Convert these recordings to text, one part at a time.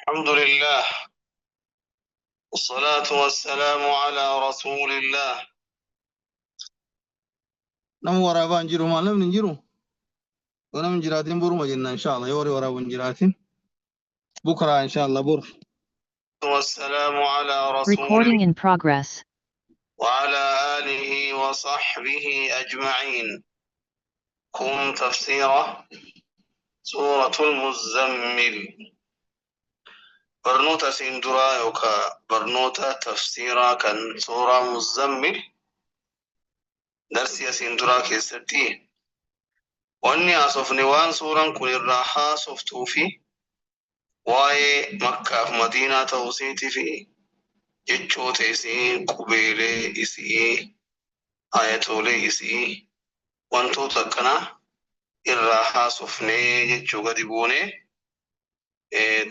الحمد لله والصلاة والسلام على رسول الله. Nama waraabaa hin jiru, maal namni hin jiru? Yoo namni hin jiraatin boruma jenna inshallah. Yoo warri waraabu hin jiraatin bukraa inshallah bor. والسلام على رسول Recording in progress. وعلى آله وصحبه أجمعين. كن تفسير سورة المزمل، barnoota isiin duraa yookaan barnoota tafsiiraa kan suuraa Muzammil, darsii asiin duraa keessatti wanni haasofne waan suuraan kun irraa haasoftuu fi waa'ee Makkaaf Madiinaa ta'uu isiitii fi jechoota isii, qubeelee isii, ayatoolee isii, wantoota akkanaa irraa haasofnee jechuu gadi buunee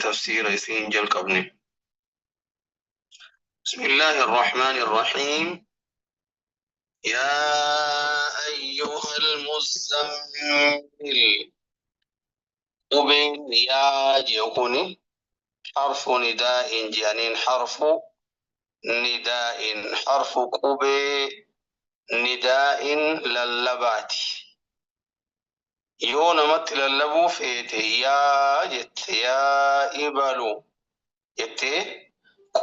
tafsiira isiin jalqabne. بسم الله الرحمن الرحيم. يا أيها المزمل. Qubeen yaa jedhu kuni حرف نداء jedhaniin، حرف نداء، حرف qubee نداء lallabaati. Yoo namatti lallabuu feete yaa jette, yaa ibalu jettee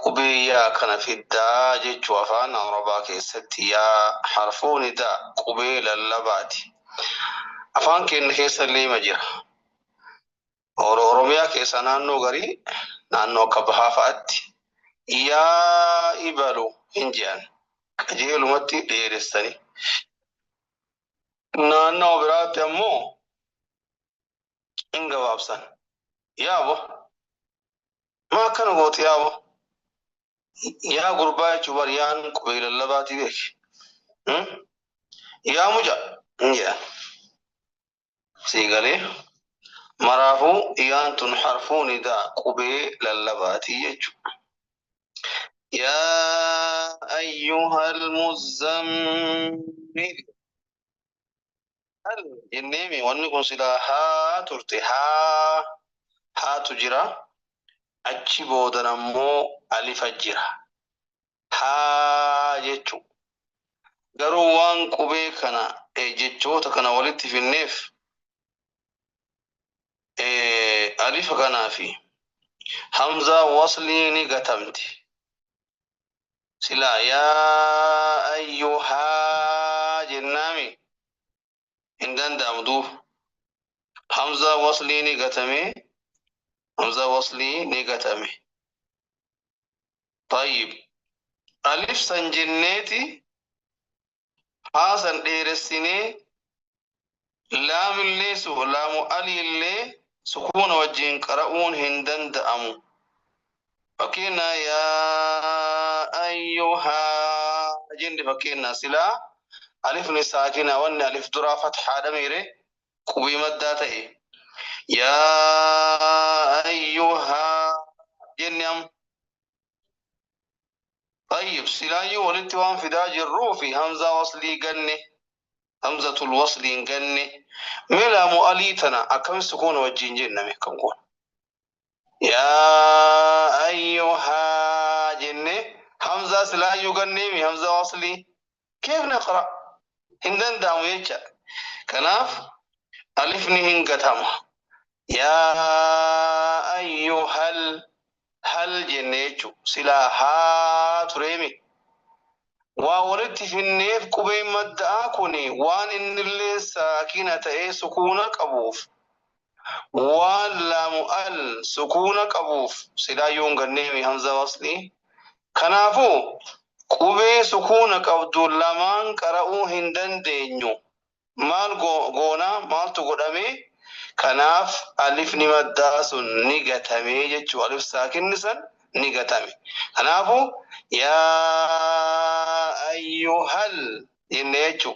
qubee yaa kana fiddaa jechuu. Afaan Arabaa keessatti yaa حرف نداء, qubee lallabaati. Afaan keenya keessa illee ima jira. Oromiyaa keessa naannoo garii, naannoo akka bahaa fa'aatti, yaa ibalu hin jedhan, qajeelumatti dheeressanii. Naannoo biraatti ammoo hin gabaabsan. Yaabo, maa akkana gooti yaabo? Yaa gurbaa jechuun bar yaan qubee lallabaati beeki. Yaa muca hin jedhan. Sii galee? Maraafuu yaan tun حرف نداء, qubee lallabaatii jechuudha. يا أيها المزمل. Hal jenneemi, wanni kun silaa haa turte, haa haatu jira, achi boodan ammoo alifa jira, haa jechu. Garuu waan qubee kana, jechoota kana walitti finneef, alifa kanaa fi hamzaa waslii ni gatamti. Silaa يا أيها jennaami, hin danda'amu duuba. Hamzaa waslii ni gatame, hamzaa waslii ni gatame. طيب, alif san jenneeti haa san dheeressinee, laamillee su laamu aliillee sukuuna wajjin qara'uun hin danda'amu. Fakkeenya يا أيها jenne, fakkeenya silaa alifni saakina, wanni alif duraa fathaadha meere, qubee maddaa ta'e. يا أيها jenne am. طيب, silaayyuu walitti waan fidaa jirruu fi hamzaa waslii ganne, همزة الوصل hin ganne. Mee laamu alii tana akkami sukuuna wajjin jenname kan kun? يا أيها jenne, hamzaa silaayyuu ganneemi, hamzaa waslii كيف نقرأ? Hin danda'amu jecha. Kanaaf alifni hin gatama. يا أيها ال hal jenne jechu. Silaa haa tureemi. Waa walitti finneef, qubeen madda'aa kun waan innillee saakina ta'ee sukuuna qabuuf, waan laamu al sukuuna qabuuf, silaayyuu hin ganneemi hamza waslii. Kanaafuu qubee sukuuna qabdu lamaan qara'uu hin dandeenyu. Maal goonaa? Maaltu godhame? Kanaaf alifni maddaa sun ni gatamee jechuu, alif saakinni san ni gatame. Kanaafuu يا أيها ال jenne jechuu.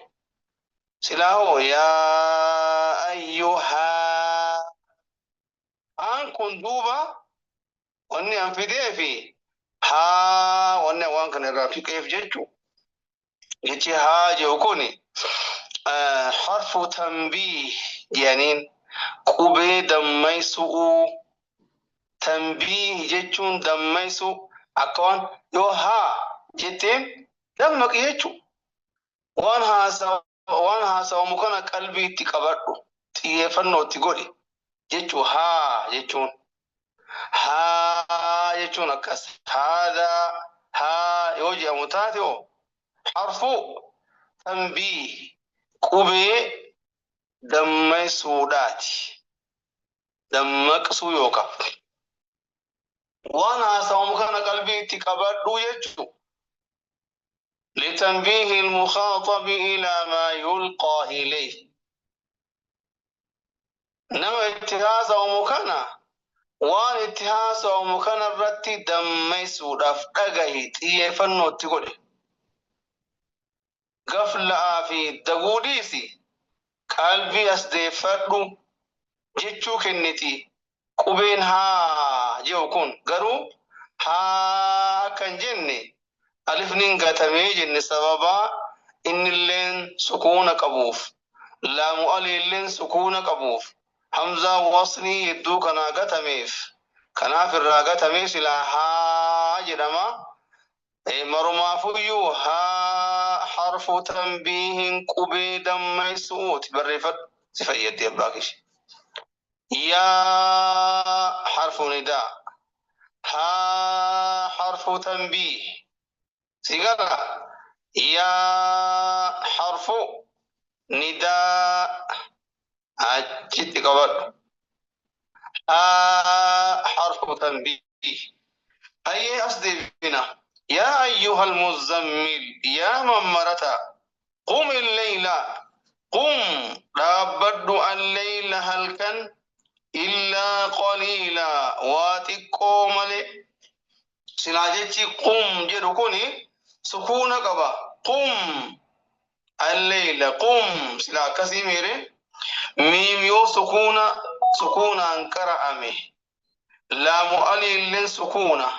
Silaa hoo يا أيها aan kun duuba wanni an fidee fi haa wanni waan kana irraa fiqeef jechuu. Jechi haa jedhu kuni حرف تنبيه jedhaniin, qubee dammaysu'uu. Tanbiih jechuun dammaysuu, akka waan yoo haa jetteen dammaqi jechuu. Waan haasawa waan haasawamu kana qalbii itti qabadhu, xiyyeeffannoo itti godhi jechuu haa jechuun. Haa jechuun akkas haadhaa haa yoo jedhamu taate hoo harfu tanbiih qubee dammaysuudhaati. Dammaqsuu yookaa waan haasawamu kana qalbii itti qabadhu jechuu. Litanbiihi almukhaaxabi ilaa maa yulqaa ilayhi. Nama itti haasawamu kana waan itti haasawamu kana irratti dammaysuudhaaf dhagahi, xiyyeeffannoo itti godhi. Gafla'aa fi daguu dhiisi, qalbii as deeffadhu jechuu kenniti qubeen haa je'u kun. Garuu haa akka hin jenne alifnin gatamee jenne, sababaa innilleen sukuuna qabuuf, laamu aliilleen sukuuna qabuuf, hamzaan waslii hedduu kanaa gatameef, kanaaf irraa gatamee silaa haa jedhama. Marumaafuyyuu haa harfu tanbiihin qubee dammaysuuti. Barreeffadhu, si fayyaddi abbaa kishi. Yaa harfu nidaa, haa harfu tanbiih, si gala. Yaa harfu nidaa achitti qabadhu, haa harfu tanbiih. Hayyee, as deebina. Yaa ayyuhal muzzammil, yaa mammarata, qum illeyla, qum dhaabbadhu, alleyla halkan, illaa qaliila waa xiqqoo malee. Silaa jechi qum jedhu kuni sukuuna qaba. Qum alleyla, qum silaa akkasii miire. Miim yoo sukuuna sukuunaan qara'ame, laamu aliilleen sukuuna.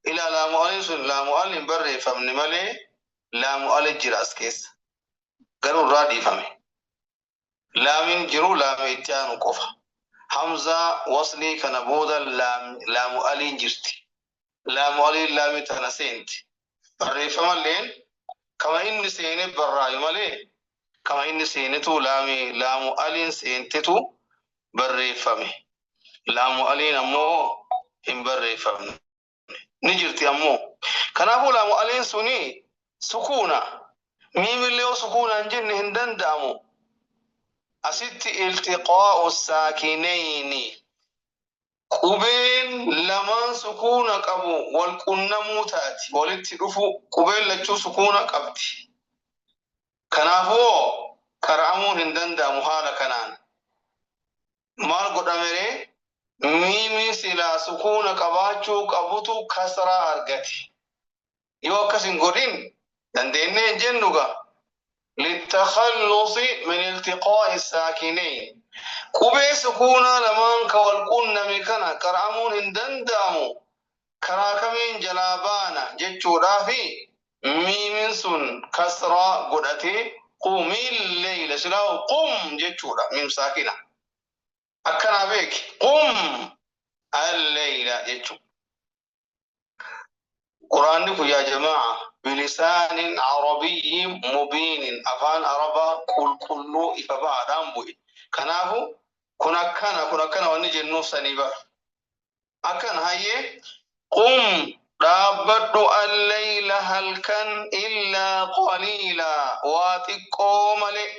Ilaa, laamu aliin sun laamu aliin barreeffamne malee laamu ali jira as keessa, garuu irraa dhiifame. Laamin jiru laami itti aanu qofa. Hamzaa waslii kana booda laamu aliin jirti. Laamu aliin laami tana seenti. Barreeffamalleen kama inni seene barraayu malee, kama inni seenetu laami laamu aliin seentetu barreeffame. Laamu aliin ammoo hin barreeffamne, ni jirti ammoo. Kanaafuu laamu aliin suni sukuuna. Miimillee yoo sukuuna hin jenne hin danda'amu. Asitti iltiqaa'u saakinayni, qubeen lamaan sukuuna qabu wal qunnamuu taati, walitti dhufu. Qubeen lachuu sukuuna qabdi, kanaafuu qara'amuun hin danda'amu. Haala kanaan maal godhamere? Miimii silaa sukuuna qabaachuu qabutu kasraa argate. Yoo akkas hin godhin dandeenyee hin jennuga. Litakhallusi min iltiqaa'i saakinayn, qubee sukuunaa lamaan ka wal qunname kana qara'amuun hin danda'amu, karaa kamiin jalaa baana jechuudhaafi miimin sun kasraa godhatee. Qumil leyla, silaa qum jechuudha. Miim saakina akkanaa beeki. Qum alleyla jechuu. Quraanni kun yaa jamaa bilisaanin arabiyyin mubiinin, afaan arabaa qulqulluu ifa ba'aadhaan bu'e. Kanaafu kun akkana, kun akkana wanni jennuuf sanii bara akkan. Hayyee, qum dhaabbadhu, alleyla halkan, illaa qaliila waa xiqqoo malee.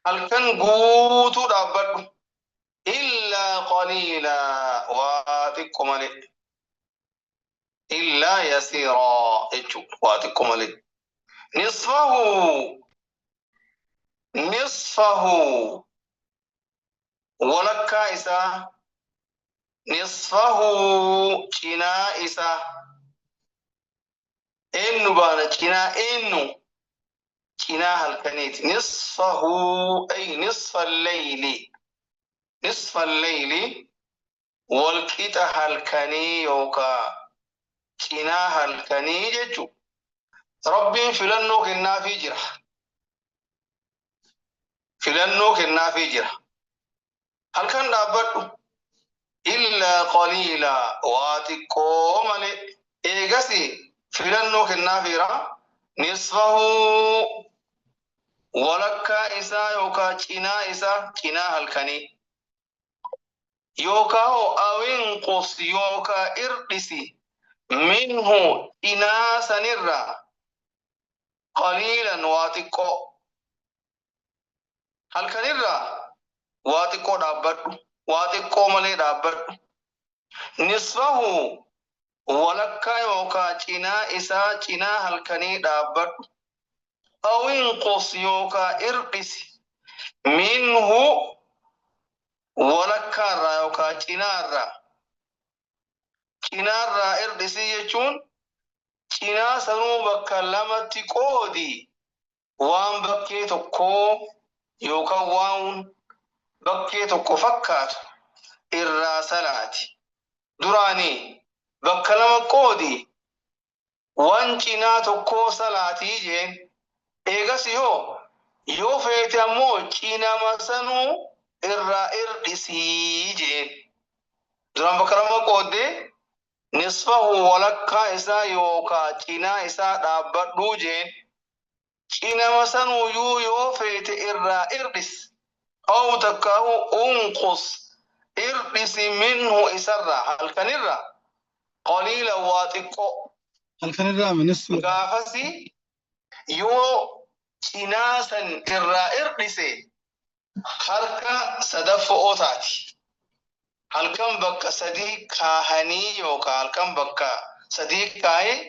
Halkan guutuu dhaabbadhu, illaa qaliila waa xiqqoo malee, illaa yasiiraa jechuu, waa xiqqoo malee. Nisfahu, nisfahu walakkaa isaa, nisfahu cinaa isaa. Eenyu baana cinaa? Eenyu cinaa halkaniiti? Nisfahu ay nisfa leyli, nisfa leyli walqixa halkanii yookaa cinaa halkanii jechu. Rabbiin filannoo kennaafii jira, filannoo kennaafii jira. Halkan dhaabbadhu. Illaa qaliilaa, waa xiqqoo malee. Eegasi filannoo kennaafiira. Nisfahu, walakkaa isaa yookaa cinaa isaa, cinaa halkanii. Yookaa hoo awinqus, yookaa irdhisi, minhu, cinaa sanirraa, qaliilan, waa xiqqoo. Halkanirraa waa xiqqoo dhaabbadhu, waa xiqqoo malee dhaabbadhu. Nisfahu, walakkaa yookaa cinaa isaa, cinaa halkanii dhaabbadhu. Awinqus, yookaa irdhisi, minhu, walakkaarraa yookaa cinaarraa. Cinaarraa irdhisi jechuun cinaa sanuu bakka lamatti qoodi, waan bakkee tokkoo yookaan waan bakkee tokko fakkaatu irraa salaati. Duraanii bakka lama qoodi, waan cinaa tokkoo salaatii jeen. Eegas yoo feete ammoo cinama sanuu irraa irdhisii jeen. Duraan bakka lama qooddee nisfahu, walakkaa isaa yookaa cinaa isaa dhaabbadhuu jeen. Cinama sanuyyuu yoo feete irraa irdhis. Aw, takkaahu, unqus, irdhisi, minhu, isarraa, halkanirraa, qaliila, waa xiqqoo. Halkanirraa nisfu. Gaafasi yoo cinaa san irraa irdhise harka sadaffa'oo taati. Halkan bakka sadii kaahanii yookaan halkan bakka sadii kaahee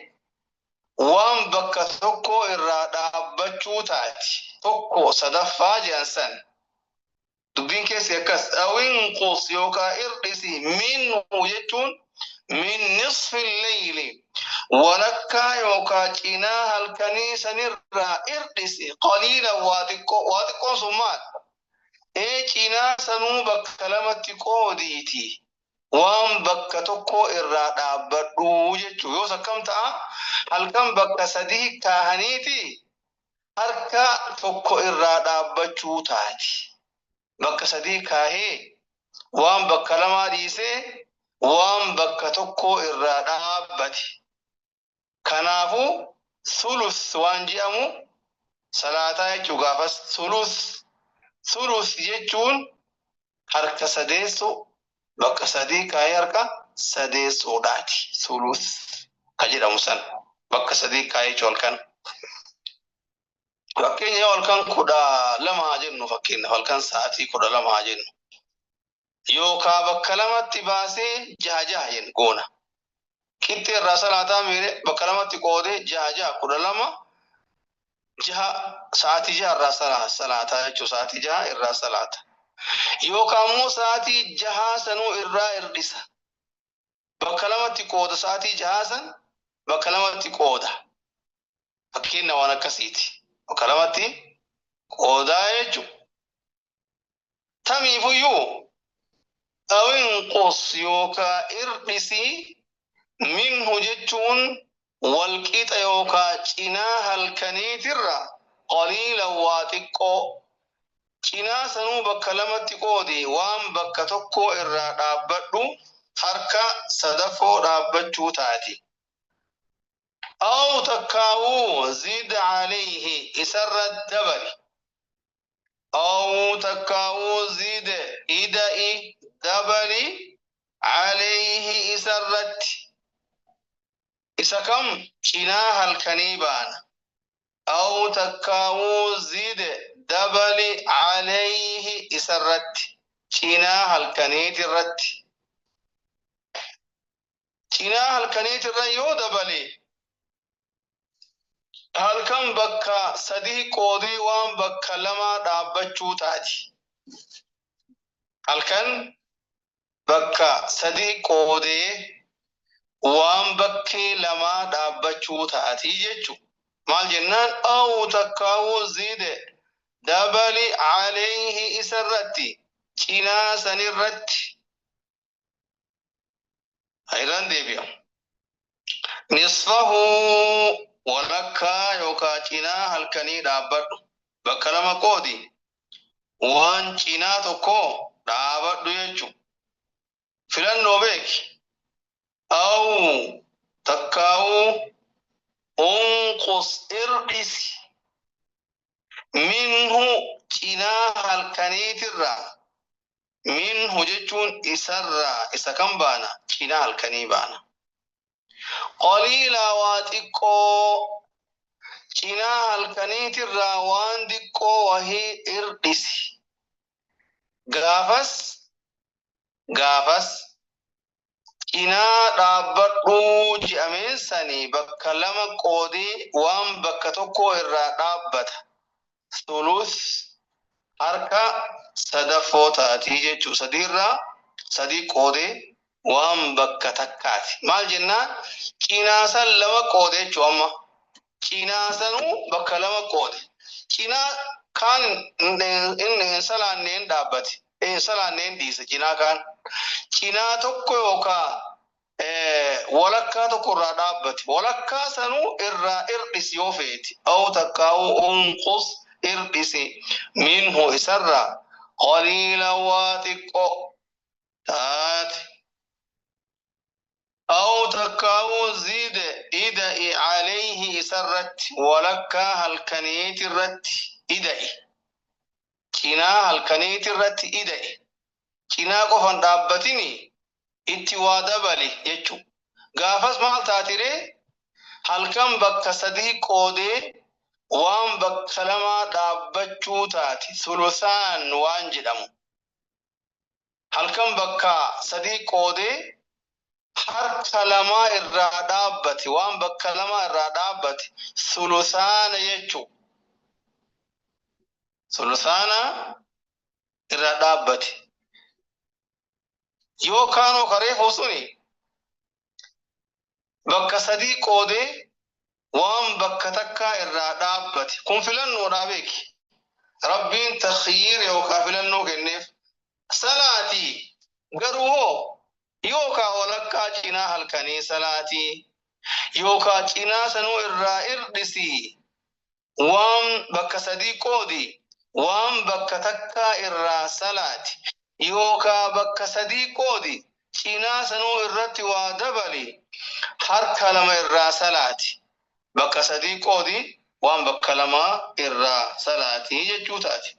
waan bakka tokko irraa dhaabbachuu taati. Tokko sadaffaa jedhan san. Dubbiin keessi akkas. Awinqus, yookaan irdhisi, minhu jechuun min nisfi leyli, walakkaa yookaan cinaa halkanii sanirraa irdhisi, qaliila, waa xiqqoo. Waa xiqqoon sun maal? Ee, cinaa sanuu bakka lamatti qoodiiti. Waan bakka tokko irraa dhaabbadhu jechuu. Yoos akkam ta'a? Halkan bakka sadii kaahaniiti harka tokko irraa dhaabbachuu taati. Bakka sadii kaahee waan bakka lamaa dhiisee waan bakka tokko irraa dhaabbate. Kanaafuu sulus waan jedhamu salaataa jechuu gaafas sulus. Sulus jechuun harka sadeessu, bakka sadii kaahee harka sadeessuudhaati. Sulus ka jedhamu san bakka sadii kaahee jechuu halkan. Fakkeenya yoo halkan 12 haa jennu, fakkeenyaaf halkan sa'aatii 12 haa jennu. Yookaa bakka lamatti baasee jaha jaha jennu goona. Qixxee irraa salaataa miire bakka lamatti qoodee jaha jaha 12, jaha, sa'aatii 6 irraa salaataa jechuudha. Sa'aatii 6 irraa salaata. Yookaan immoo sa'aatii jahaa sanuu irraa hirdhisa. Bakka lamatti qooda, sa'aatii jahaa san bakka lamatti qooda. Fakkeenya waan akkasiiti. Bakka lamatti qoodaa jechuudha. Tamiifuyyuu awinqus, yookaa irdhisii, minhu jechuun walqixa yookaa cinaa halkaniitirra, qaliila, waa xiqqoo. Cinaa sanuu bakka lamatti qoodi, waan bakka tokko irraa dhaabbadhu, harka sadaffoo dhaabbachuu taati. Aw, takkaawuu, zid alayhi, isarra dabali. Aw, takkaawuu, zid, ida'i, dabali, alayhi, isarratti. Isa kam? Cinaa halkanii baana. Aw, takkaawuu, zid, dabali, alayhi, isarratti, cinaa halkaniitirratti. Cinaa halkaniitirra yoo dabale halkan bakka sadii qoodee waan bakka lamaa dhaabbachuu taati. Halkan bakka sadii qoodee waan bakkee lamaa dhaabbachuu taati jechu. Maal jennaan? Aw, takkaawuu, zide, dabali, alayhi, isarratti, cinaa sanirratti. Irraan deebi'a. Nisfahu, walakkaa yookaa cinaa halkanii dhaabbadhu. Bakka lama qoodi. Waan cinaa tokko dhaabadhu jechu. Filannoo beeki. Aw takkaa'uu unqus irdhisi minhu cinaa halkaniitirraa. Minhu jechuun isarraa, isa kam baana? Cinaa halkanii baana. Qaliilaa waa xiqqoo, cinaa halkaniitirraa waan xiqqoo wahii irdhisi. Gaafas cinaa dhaabbadhuu je'ameen sanii bakka lama qoodee waan bakka tokko irraa dhaabbata. Sulus harka sadaffoo taatii jechuu, sadiirraa sadii qoodee waan bakka takkaati. Maal jennaan, cinaa san lama qoode jechuu. Amma cinaa sanuu bakka lama qoode. Cinaa kaan inni hin salaanneen dhaabbate. Hin salaanneen dhiise cinaa kaan. Cinaa tokko yookaa walakkaa tokko irraa dhaabbate. Walakkaa sanuu irraa irdhisi yoo feeti. Aw takkaa'uu unqus irdhisi minhu isarraa qaliila waa xiqqoo taate. Aw takkaa'uu zid ida'i alayhi isarratti, walakkaa halkaniiti irratti ida'i. Cinaa halkaniiti irratti ida'i. Cinaa qofan dhaabbatini, itti waa dabali jechu. Gaafas maal taatiree? Halkan bakka sadii qoodee waan bakka lamaa dhaabbachuu taati. Sulusaan waan jedhamu. Halkan bakka sadii qoodee harka lamaa irraa dhaabbate, waan bakka lamaa irraa dhaabbate sulusaana jechuu. Sulusaana irraa dhaabbate. Yoo kaanoo kareefuu suni bakka sadii qoodee waan bakka takkaa irraa dhaabbate. Kun filannoodhaa beeki. Rabbiin takhyiir yookaan filannoo kenneef. Salaatii garuu hoo yookaan walakkaa cinaa halkanii salaatii yookaan cinaa sanuu irraa irdhisii waan bakka sadii qoodi waan bakka takkaa irraa salaati yookaan bakka sadii qoodi cinaa sanuu irratti waa dabali harka lama irraa salaati. Bakka sadii qoodi waan bakka lamaa irraa salaatii jechuu taati.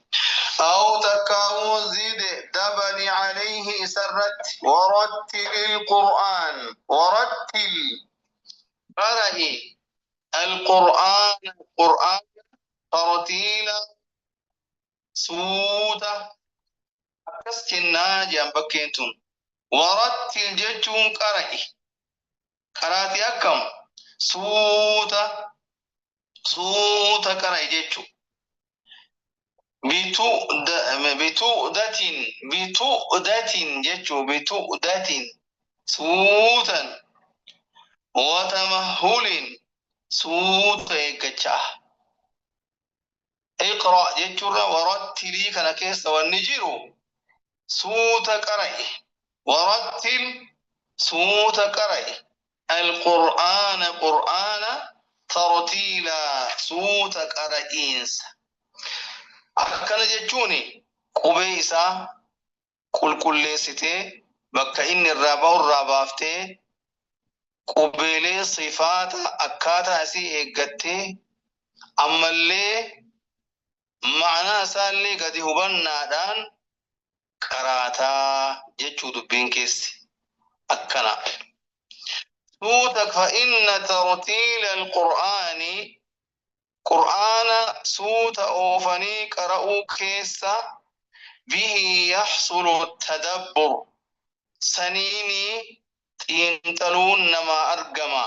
Aw takkaa'uu zid dabali alayhi isarratti. Warattilil qur'aan, warattil qara'i, alqur'aan qur'aan, tartiila suuta akkas jennaa jedhan bakkeen tun. Warattil jechuun qara'i. Qaraatii akkam? Suuta suuta qara'i jechuu. Bitu'datin, bitu'datin jechuu, bitu'datin suutan, watamahulin suuta eeggachaa. Iqra jechuurra warattilii kana keessa wanni jiru suuta qara'i. Warattil suuta qara'i. Alqur'aana qur'aana, tartiilaa suuta qara'iinsa. Akkana jechuun qubee isaa qulqulleessitee bakka inni irraa bahu irraa baaftee qubeelee sifaata akkaataa isii eeggattee ammallee ma'anaa isaallee gadi hubannaadhaan qaraataa jechuu dubbiin keessi akkana. Suuta fa inna tartiila alqur'aani, qur'aana suuta oofanii qara'uu keessa, bihi yaxsulu tadabbur, saniini xiinxaluun namaa argama.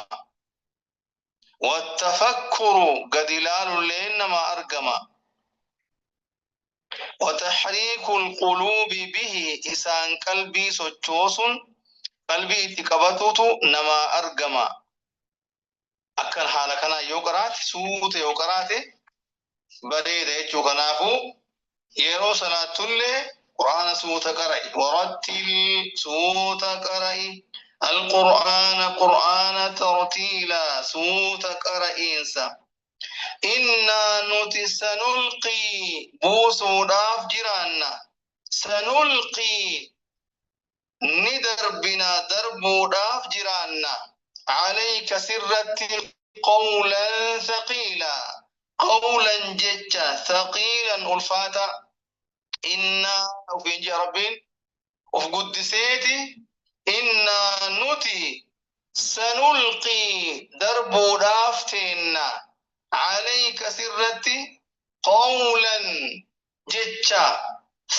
Wattafakkuru gadi ilaalulleen namaa argama. Wataxriiku alquluubi bihi, isaan qalbii sochoosun, qalbii itti qabatutu namaa argama. Akkan haala kanaan yoo qaraate, suuta yoo qaraate bareeda jechuu. Kanaafuu yeroo salaattullee qur'aana suuta qara'i. Warattil suuta qara'i. Alqur'aana qur'aana, tartiilaa suuta qara'iinsa. Innaa nuti sanulqii buusuudhaaf jiraanna. Sanulqii Ni darbina, darbuudhaaf jiraanna. Calayka sirratti, qawlan thaqiila, qawlan jecha, thaqiilan ulfaata. Innaa ufiin jea Rabbiin uf guddiseeti, innaa nuti, sanulqii darbuudhaaf teenna, calayka sirratti, qawlan jecha,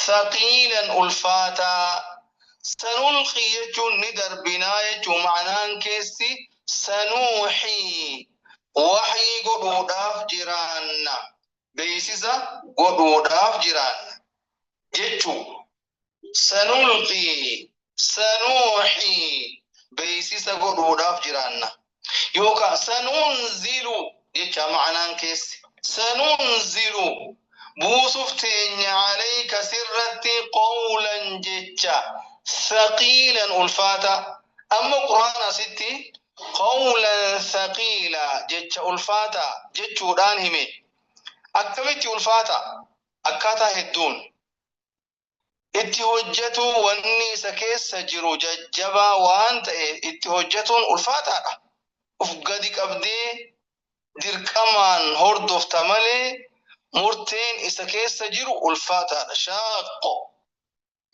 thaqiilan ulfaataa. Sanulqii jechuun ni darbinaa jechuu. Ma'anaan keessi sanuuxii waxyii godhuudhaaf jiraanna, beeysisa godhuudhaaf jiraanna jechuu. Sanulqii, sanuuxii beeysisa godhuudhaaf jiraanna, yookaan sanunzilu jecha. Ma'anaan keessi sanunzilu buusuuf teenya, calayka sirratti, qawlan jecha, thaqiilan ulfaata. Amma Qur'aan asitti qawlan thaqiila jecha ulfaata jechuudhaan hime. Akkamitti ulfaata? Akkaataa hedduun itti hojjetu. Wanni isa keessa jiru jajjabaa waan ta'e itti hojjetuun ulfaataadha. Uf gadi qabdee dirqamaan hordofta malee murteen isa keessa jiru ulfaataadha. Shaaqqo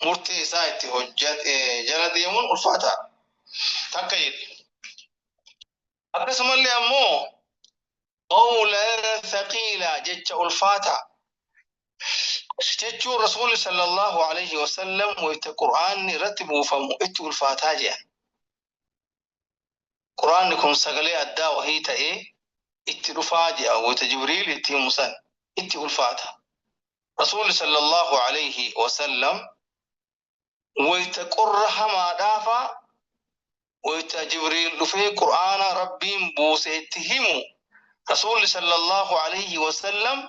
murtee isaa itti hojjete jala deemuun ulfaataadha. Takka jedhe. Akkasumallee ammoo qawlan thaqiila jecha ulfaataa jechuun Rasuulli sallallahu alaihi wasallam wayta Qur'aanni irratti buufamu itti ulfaataa jedhan. Qur'aanni kun sagalee addaa wahii ta'ee itti dhufaa jedha. Wayta Jibriil itti himu san itti ulfaata. Rasuulli sallallahu alaihi wasallam wayta qorra hamaadhaafa, wayta Jibriil dhufee Qur'aana Rabbiin buuse itti himu, Rasuulli sallallahu alaihi wasallam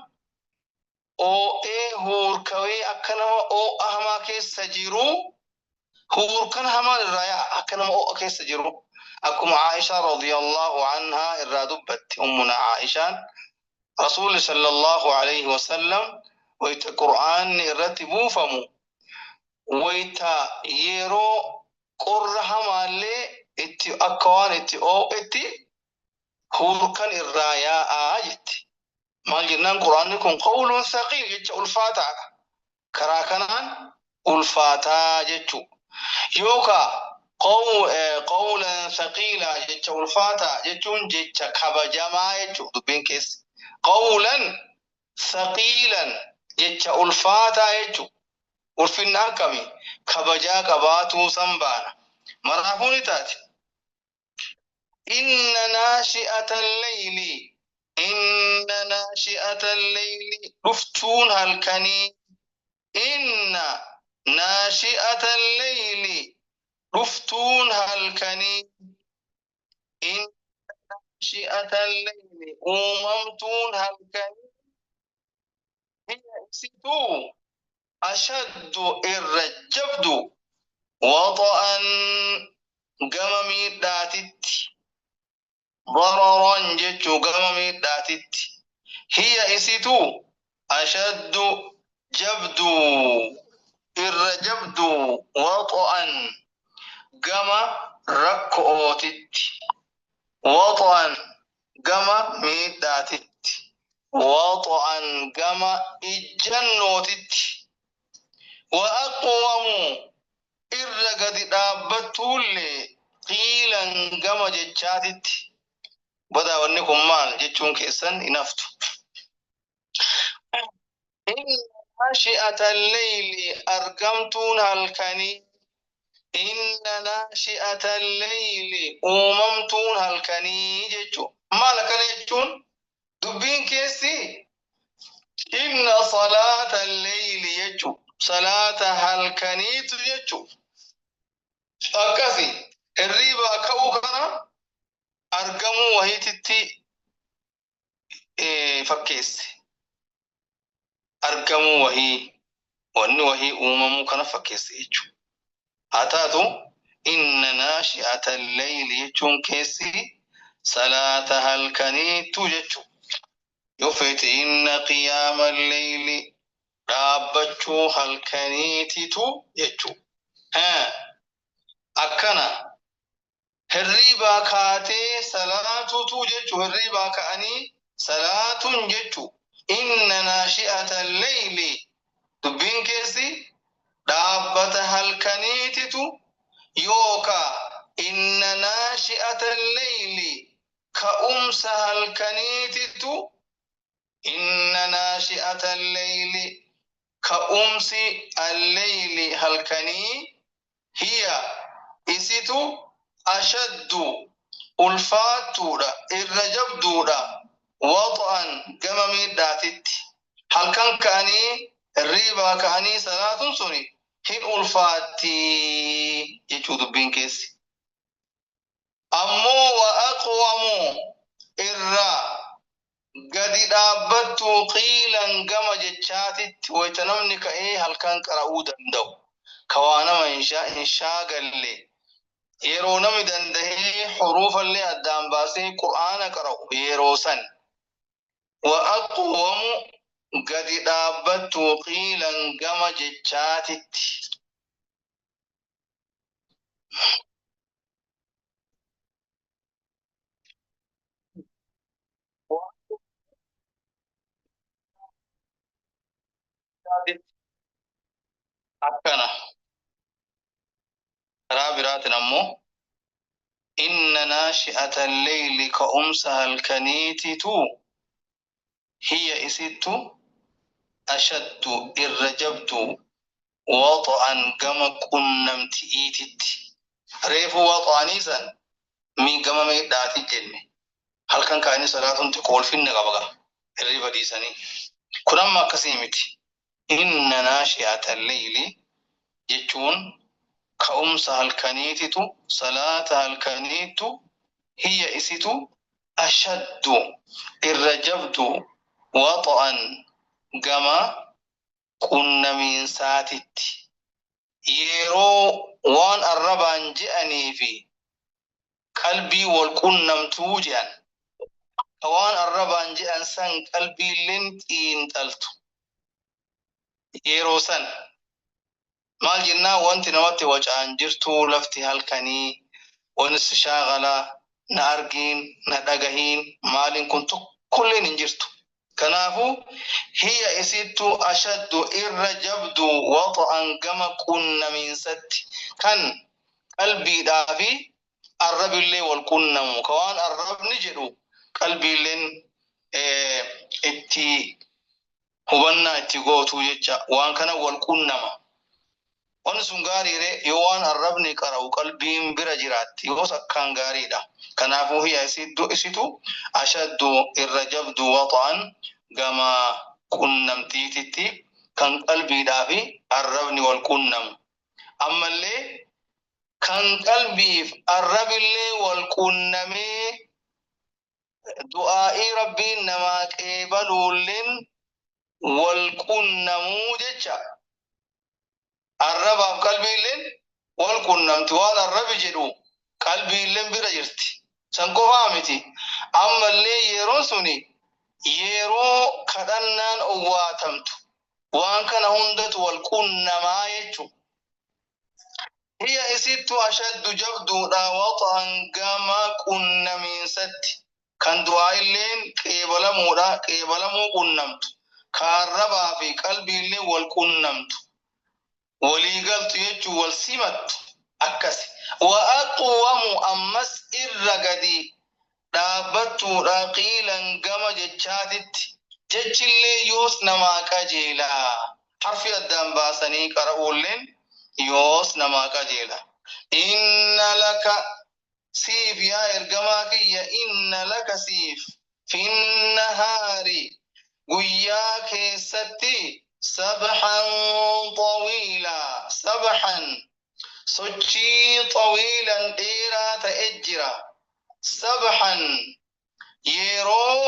oo'ee huurkawee akka nama oo'a hamaa keessa jiru, huurkan hamaan irraa yaa'a, akka nama oo'a keessa jiru. Akkuma Aishaa radiyallahu anhaa irraa dubbatti ummuna Aishaan, Rasuulli sallallahu alaihi wasallam wayta Qur'aanni irratti buufamu, wayta yeroo qorra hamaallee itti akka waan itti oo'etti huurkan irraa yaa'aa jetti. Maal jennaan, Qur'aanni kun qawluun saqiil jecha ulfaataadha. Karaa kanaan ulfaataa jechuu. Yookaa qawlan saqiilaa jecha ulfaataa jechuun jecha kabajamaa jechuu dubbiin keessa. Qawlan saqiilan jecha ulfaataa jechuu. Ulfinna akkamii? Kabajaa qabaatuu san baana. Maraafuu ni taati. Inna naashi'ata leyli, inna naashi'ata leyli dhuftuun halkanii, inna naashi'ata leyli dhuftuun halkanii, inna naashi'ata leyli uumamtuun halkanii, hiya isituu, ashaddu irra jabdu, waxa'an gama miidhaatitti, dararan jechuu, gama miidhaatitti. Hiya isitu ashaddu jabdu irra jabdu, waxa'an gama rakko'ootitti, waxa'an gama miidhaatitti, waxa'an gama ijjannootitti, wa aqwamu irra gadi dhaabbattuullee, qiilan gama jechaatitti. Badaa wanni kun maal jechuun keessan hin haftu. Inna naashi'ata leyli argamtuun halkanii, inna naashi'ata leyli uumamtuun halkanii jechuun maal? Akkana jechuun dubbiin keessi inna salaata leyli jechu, salaata halkaniitu jechu. Akkasi hirriibaa ka'uu kana argamuu wahiititti fakkeesse. Argamuu wahii, wanni wahii uumamuu kana fakkeesse jechuudha. Haa taatu, inna naashi'ata leyli jechuun keessi salaata halkaniitu jechuudha. Yoo feete inna qiyaama leyli dhaabbachuu halkaniititu jechuudha. Akkana hirriibaa kaatee salaatutu jechu, hirriibaa ka'anii salaatun jechu. Inna naashi'ata leyli, dubbiin keessi dhaabbata halkaniititu, yookaa inna naashi'ata leyli, ka'umsa halkaniititu. Inna naashi'ata leyli, ka'umsi alleyli halkanii, hiya isitu, ashaddu ulfaattuudha, irra jabduudha, wax'an gama miidhaatitti. Halkan ka'anii, hirriibaa ka'anii salaatun suni hin ulfaatti jechuu dubbiin keessi. Ammoo wa aqwamu, irra gadi dhaabbattuu, qiilan gama jechaatitti, wayta namni ka'ee halkan qara'uu danda'u, ka waa nama hin shaagalle, yeroo namni dandahee huruufallee addaan baasee Qur'aana qara'u, yeroo san wa aqwamu, gadi dhaabbattuu, qiilan gama jechaatitti. Akkana karaa biraatiin ammoo inna naashi'ata alleyli, ka'umsa halkaniititu, hiya isittu, ashaddu irra jabdu, waxa'an gama qunnamti'iititti. Reefu waxa'anii san mi gama miidhaati jenne. Halkan ka'anii salaatuun xiqqoo ulfinna qaba gaa hirriba dhiisanii. Kun amma akkasii miti. Inna naashi'ata alleyli jechuun ka'umsa halkaniititu, salaata halkaniitu, hiya isitu, ashaddu irra jabdu, waxa'an gama qunnamiinsaatitti, yeroo waan arrabaan je'anii fi qalbii wal qunnamtuu je'an, ka waan arrabaan je'an san qalbiilleen xiinxaltu. Yeroo san maal jennaa? Wanti namatti wacaan jirtu, lafti halkanii, wanti si shaagalaa, na argiin, na dhagahiin, maaliin kun tokkolleen hin jirtu. Kanaafuu hiya isittu, ashaddu irra jabdu, waxa'an gama qunnamiinsatti, kan qalbiidhaa fi arrabillee wal qunnamu, ka waan arrabni jedhu qalbiilleen itti hubannaa itti gootu jecha. Waan kana wal qunnama. Wanni sun gaariire, yoo waan arrabni qara'u qalbiin bira jiraatti, yoos akkaan gaariidha. Kanaafuu hiya isitu, ashaddu irra jabdu, waxa'an gama qunnamtiititti, kan qalbiidhaa fi arrabni wal qunnamu. Ammallee kan qalbiif arrabillee wal qunnamee du'aa'ii Rabbiin namaa qeebaluulleen wal qunnamuu jecha. Arrabaaf qalbiilleen wal qunnamti, waan arrabi jedhu qalbiilleen bira jirti. San qofaa miti, ammallee yeroon suni yeroo kadhannaan owwaatamtu. Waan kana hundatu wal qunnamaa jechu. Hiya isittu, ashaddu jabduudha, waxa'an gama qunnamiinsatti, kan du'aa illeen qeebalamuudha, qeebalamuu qunnamtu, ka arrabaa fi qalbiillee wal qunnamtu, walii galtu jechuu, wal simattu akkasi. Wa aqwamu, ammas irra gadi dhaabbattuudha, qiilan gama jechaatitti, jechillee yoos namaa qajeelaa, harfi addaan baasanii qara'uulleen yoos namaa qajeela. Inna laka, siif, yaa ergamaa kiyya, inna laka, siif, finnahaari, guyyaa keessatti, sabxan xawiilaa, sabxan sochii, xawiilan dheeraa ta'e jira, sabxan yeroo,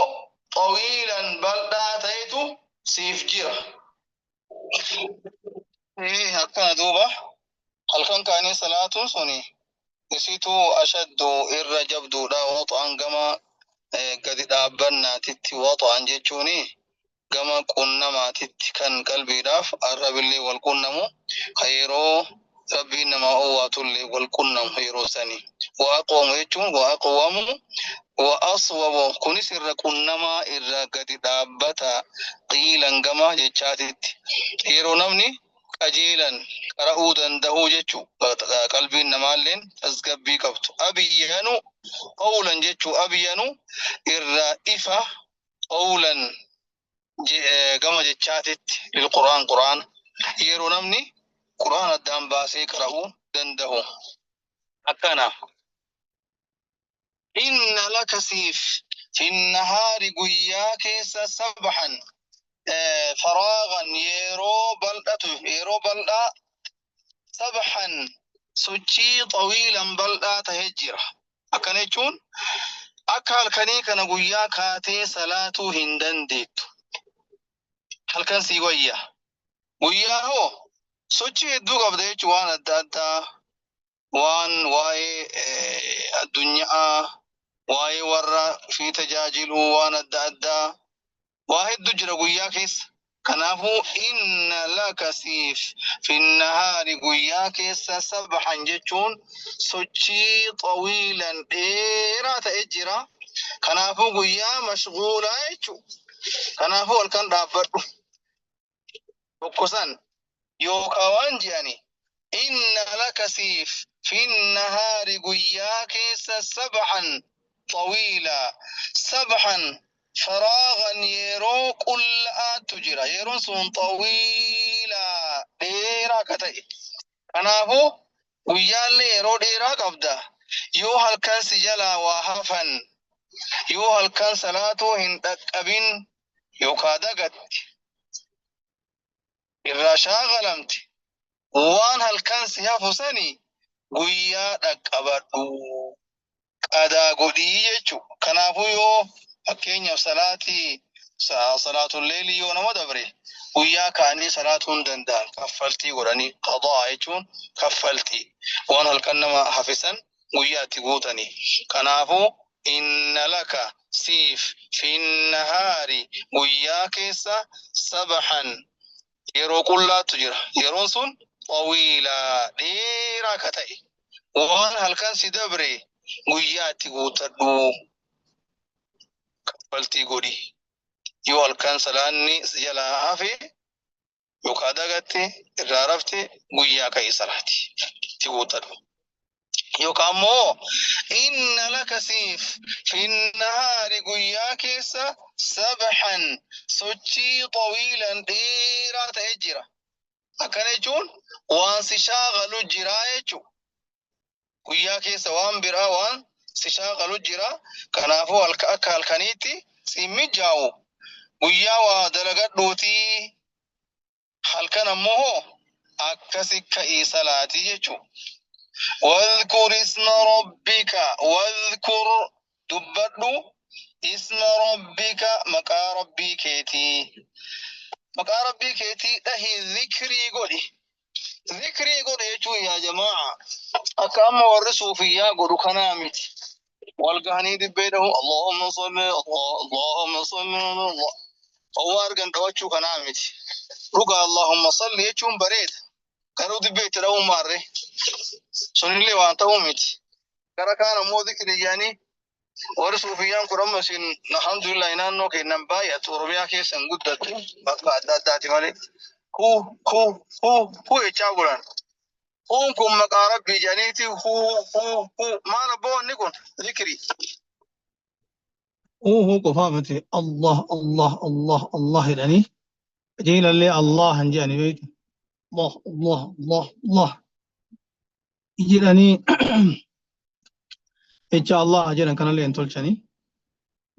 xawiilan bal'aa ta'etu siif jira. Akkana duuba halkan kaanii salaatuun suni isitu ashaddu irra jabduudha, waxa'an gama gadi dhaabbannaatitti, waxa'an jechuuni gama qunnamaatitti, kan qalbiidhaaf arrabillee wal qunnamu, ka yeroo Rabbiin namaa owwaatullee wal qunnamu yeroo sanii. Wa aqwamu jechuun wa aqwamu wa aswabu, kunis irra qunnamaa, irra gadi dhaabbata, qiilan gama jechaatitti. Yeroo namni qajeelan qara'uu danda'uu jechuu, qalbiin namaalleen tasgabbii qabtu. Abiyyanu qawlan jechuu, abiyyanu irra ifa, qawlan gama jechaatitti, lilqur'aan qur'aan, yeroo namni qur'aan addaan baasee qara'uu danda'u akkana. Inna laka siif, finnahaari guyyaa keessa, sabahan faraagan yeroo bal'atu, yeroo bal'aa, sabahan sochii, xawiilan bal'aa tahee jira. Akkana jechuun akka halkanii kana guyyaa kaatee salaatuu hin dandeettu. Halkan sii wayya. Guyyaa hoo sochii hedduu qabda jechuun waan adda addaa, waan waa'ee addunyaa, waa'ee warra fi tajaajiluu, waan adda addaa, waa hedduu jira guyyaa keessa. Kanaafuu inna laka siif, finnahaari guyyaa keessa, sabahan jechuun sochii, xawiilan dheeraa ta'e jira. Kanaafuu guyyaa mashguulaa jechuu. Kanaafuu halkan dhaabbadhu. Tokko san yookaan waan jedhani, inna laka siif, finnahaari guyyaa keessa, sabahan xawiilaa, sabahan faraagan yeroo qulla'aatu jira. Yeroon sun xawiilaa dheeraa akka ta'e. Kanaafuu guyyaallee yeroo dheeraa qabda. Yoo halkan si jalaa waa hafan, yoo halkan salaatuu hin dhaqqabin yookaan dagatti irraa shaagalamte, waan halkan si hafu sani guyyaa dhaqqabadhu, qadaa godhii jechuu. Kanaafuu yoo fakkeenyaaf salaatii salaatul leelii yoo nama dabre, guyyaa ka'anii salaatuu hin danda'an, kaffaltii godhanii. Qadaa jechuun kaffaltii, waan halkan nama hafisan guyyaa itti guutanii. Kanaafuu inna laka siif, finnahaari guyyaa keessa, sabahan yeroo qullaatu jira. Yeroon sun xawiilaa dheeraa akka ta'e, waan halkan si dabre guyyaa itti guutadhu, kaffaltii godhi. Yoo halkan salaanni si jalaa hafe yookaan dagatte, irraa rafte, guyyaa ka'ii salaati itti guutadhu. Yookaan immoo inna laka siif, finnahaari guyyaa keessa, sabahan sochii, xawiilan dheeraa ta'e jira. Akkana jechuun waan si shaagalu jira jechuu. Guyyaa keessa waan biraa waan si shaagalu jira. Kanaafuu akka halkaniitti si mijaa'u. Guyyaa waa dalagadhuutii halkan ammoo hoo akkasi ka'ii salaatii jechuu. واذكر اسم ربك، واذكر dubbadhu, اسم ربك maqaa rabbii keetii, maqaa rabbii keetii dhahi, zikrii godhi. Zikrii godhi jechuun, yaa jamaa, akka amma warri suufiyyaa godhu kanaa miti. Wal gahanii dibbee dhahu, اللهم صل اللهم صل الله, hawaa argan dhawachuu kanaa miti. Dhugaa اللهم صل jechuun bareeda, garuu dibbee itti dha'uun maarree sunillee waan ta'uu miti. Gara kaan ammoo zikrii jedhanii warri suufiyyaan kun amma isin alhamdulillah naannoo kennan baay'atu, Oromiyaa keessan guddattu bakka adda addaati malee, hu hu hu hu jechaa bulan. Huun kun maqaa rabbii jedhaniiti hu hu hu. Maal abboo, wanni kun zikrii? Uhuu qofaa miti, Allah Allah Allah Allah jedhanii qajeelallee Allah hin jedhani beektu. Allah Allah Allah Allah jedhanii jecha Allah jedhan kanallee hin tolchanii.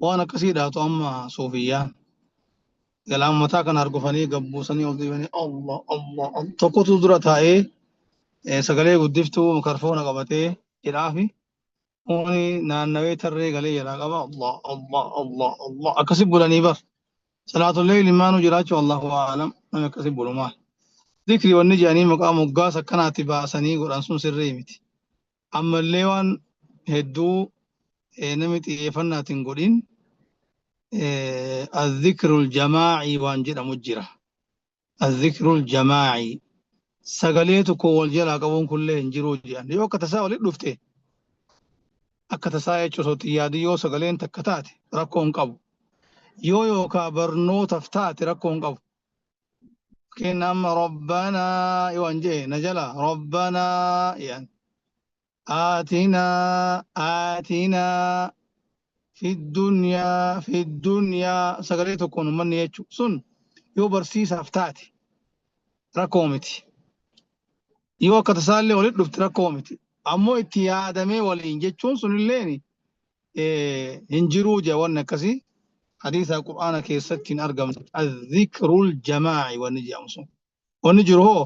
Waan akkasii dhaatu amma suufiyyaan. Galaan mataa kana argufanii gabbuusanii ol deebanii Allah Allah Allah. Tokkotu dura taa'ee sagalee guddiftuu mikroofoona qabatee jedhaafi Uni naannawee tarree galee jalaa qaba, Allah Allah Allah Allah akkasi bulanii bar. Salaatul leeyli maanuu jiraachuu Allahu aalam. Namni akkasi bulu maal? Zikri wanni jedhanii maqaa moggaasa akkanaatti baasanii godhan sun sirrii miti. Ammallee waan hedduu namni xiyyeeffannaatiin godhin, الذكر الجماعي waan jedhamu jira. الذكر الجماعي. Sagalee tokko wal jalaa qabuun kunillee hin jiru jedhan. Yoo akka tasaa walitti dhufte, akka tasaa jechuun osoo itti yaadin yoo sagaleen takka taate rakkoo hin qabu. Yoo yookaa barnootaaf taate rakkoo hin qabu. Fakkeenya amma rabbanaa yoo an jedhe na jala rabbanaa jedhan. Aatinaa aatinaa fi dunyaa fi dunyaa sagalee tokkoon uummanni jechuudha. Sun yoo barsiisaaf taate rakkoo miti. Yoo akka tasaallee walitti dhufte rakkoo miti. Ammoo itti yaadamee waliin jechuun sunilleen hin jiruu jee wanni akkasii hadiisa Qur'aana keessatti hin argamne. Azikrul jamaa'i wanni jedhamu sun. Wanni jiru hoo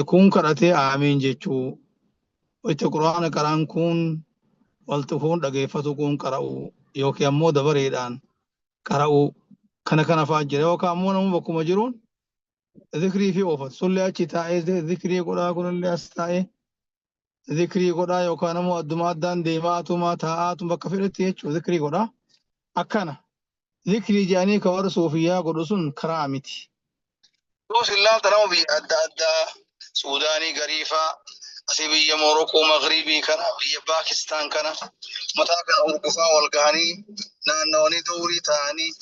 kun kadhatee aamiin jechuu, itti Qur'aana qaraan kun walti kun dhageeffatu kun qara'u yookiin ammoo dabareedhaan qara'u kana kana fa'aa jira, yookaan ammoo namni bakkuma jiruun zikrii fi oofatu sullee achi taa'ee zikrii godhaa, kunillee as taa'ee zikrii godhaa, yookaan ammoo adduma addaan deemaatuma taa'aatuma bakka fedhetti jechuudha zikrii godhaa. Akkana zikrii jedhanii ka warra suufiyyaa godhu sun karaa miti. Yoo ilaalta nama biyya adda addaa, Suudaanii gariifaa, asii biyya Morokoo Magriibii kana, biyya Paakistaan kana, mataa kana hurgufaa wal gahanii naannawanii dowrii ta'anii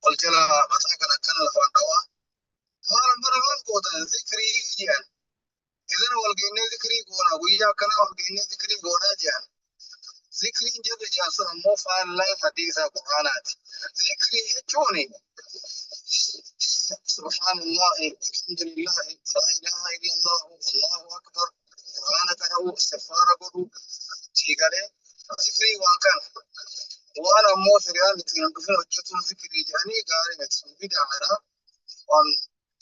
wal jala mataa kana akkana lafaan dhawaa. Maal bara maal gootan? Zikrii jedhan. Idan wal geennee zikrii goona, guyyaa akkanaa wal geennee zikrii goonaa jedhan. Zikriin jarri jedhan sun ammoo faallaa hadiisa Qur'aanaati. Zikrii jechuun subhaanallahi, alhamdulillahi, laa ilaaha illallah, allahu akbar, Qur'aana qara'uu, istighfaara godhuu, siigalee zikrii waan kana. Waan ammoo shari'aan ittiin hin dhufin hojjetuun zikrii jedhanii gaarii miti, sun bid'aadha, waan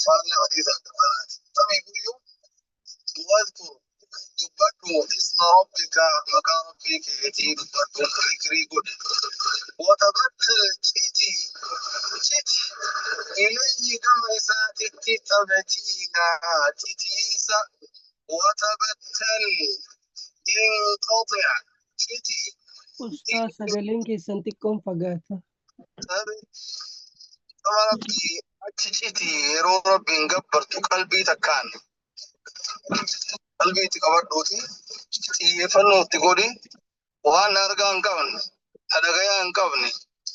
faallaa hadiisa Qur'aanaati. Kamiifuyyuu wadhkur, dubbadhu, isma rabbika, maqaa rabbii keetii dubbadhu, zikrii godhi. Watabattal, citi citi, ilayhi, gama isaatitti, tabtiilaa, citiisa. Watabattal, inqaxic, citi. Ustaaz, sagaleen keessan xiqqoon fagaata. Gama rabbii achi citi. Yeroo rabbiin gabbartu qalbii takkaan qalbii itti qabadhuuti xiyyeeffannoo itti godhi. Waan argaa hin qabne, dhagayaa hin qabne,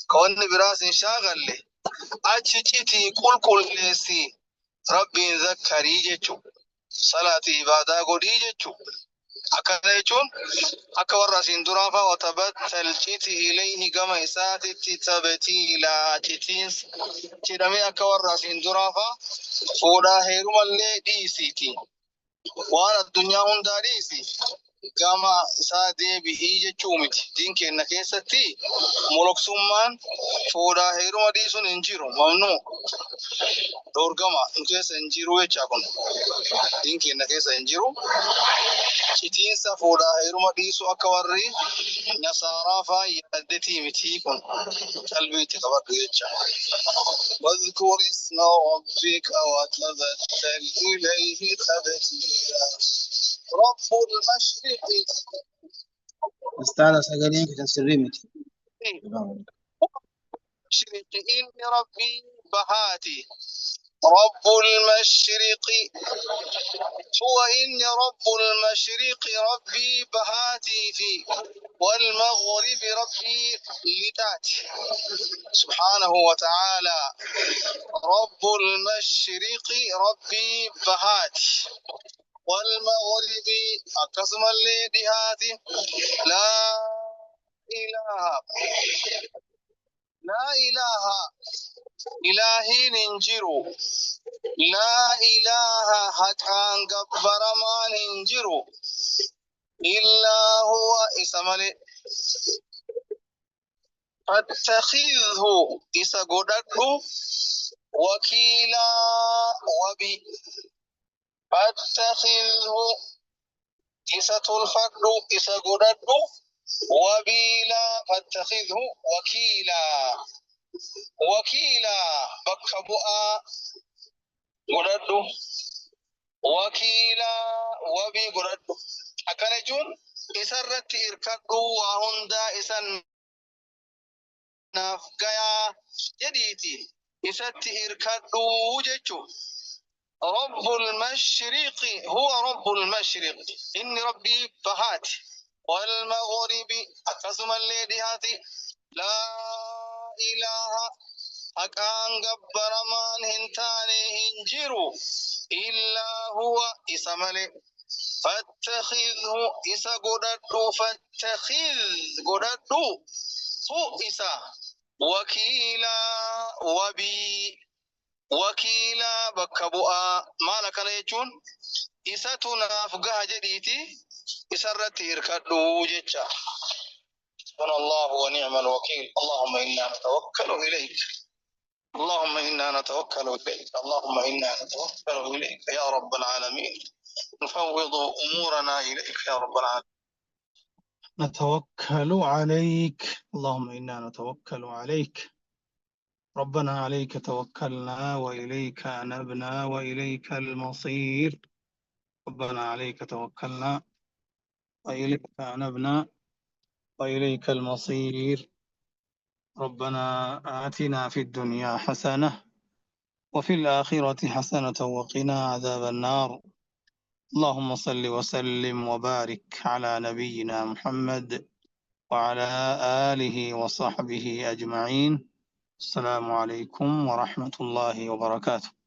ka wanni biraas hin shaagalle achi citi, qulqulleessi, rabbiin zakkarii jechuu, salaati ibaadaa godhii jechuu. Akkana jechuun akka warra asiin duraa faa watabattal, citi, ilayhi, gama isaatitti, tabtiilaa, citiinsa jedhamee akka warra asiin duraa faa fuudhaa heerumallee dhiisiiti, waan addunyaa hundaa dhiisi, gama isaa deebi'ii jechuu miti. Diin keenya keessatti moloksummaan fuudhaa heeruma dhiisuun hin jiru. Mamnuu, dhoorgama, nu keessa hin jiru jechaa kun. Diin keenya keessa hin jiru. Citiinsa fuudhaa heeruma dhiisuu akka warri nasaaraa faa yaaddetii miti kun, qalbii itti qabadhu jecha. واذكر اسم ربك وتبتل إليه تبتيلا. رب المشرق Ustaaza, sagaleen keessan sirrii miti. المشرق إني ربي بهاتي. رب المشرق هو إني رب المشرق ربي بهاتي في والمغرب ربي لتاتي. سبحانه وتعالى رب المشرق ربي بهاتي والمغرب أقسم لدهاتي. لا إله، لا إله، إلهين hin jiru. لا إله, haqaan gabbaramaan hin jiru, إلا هو, isa malee. فاتخذه, isa godhadhu, وكيلا, wabii. فاتخذه, isa tolfadhu, isa godhadhu, وبيلا. فاتخذه وكيلا, وكيلا, bakka bu'aa godhadhu, وكيلا, wabii godhadhu. Akkana jechuun isarratti irkadhu, waa hundaa isan naaf gayaa jedhiiti isatti irkadhu jechu. رب المشرق، هو رب المشرق، إني ربي بهات، والمغرب akkasuma illee dhihaati. لا إله haqaan gabbaramaan hin taane hin jiru إلا هو isa malee. فاتخذه isa godhadhu، فاتخذ godhadhu، hu isa، وكيلا wabii، وكيلا bakka bu'aa. Maal akkana jechuun? Isatu naaf gaha jedhiiti isarratti hirkadhu jecha. حسبنا الله ونعم الوكيل. اللهم إنا نتوكل إليك، اللهم إنا نتوكل إليك، اللهم إنا نتوكل إليك يا رب العالمين. نفوض أمورنا إليك يا رب العالمين. نتوكل عليك، اللهم إنا نتوكل عليك. ربنا عليك توكلنا وإليك أنبنا وإليك المصير. ربنا عليك توكلنا وإليك أنبنا وإليك المصير. ربنا آتنا في الدنيا حسنة وفي الآخرة حسنة وقنا عذاب النار. اللهم صل وسلم وبارك على نبينا محمد وعلى آله وصحبه أجمعين. السلام عليكم ورحمة الله وبركاته.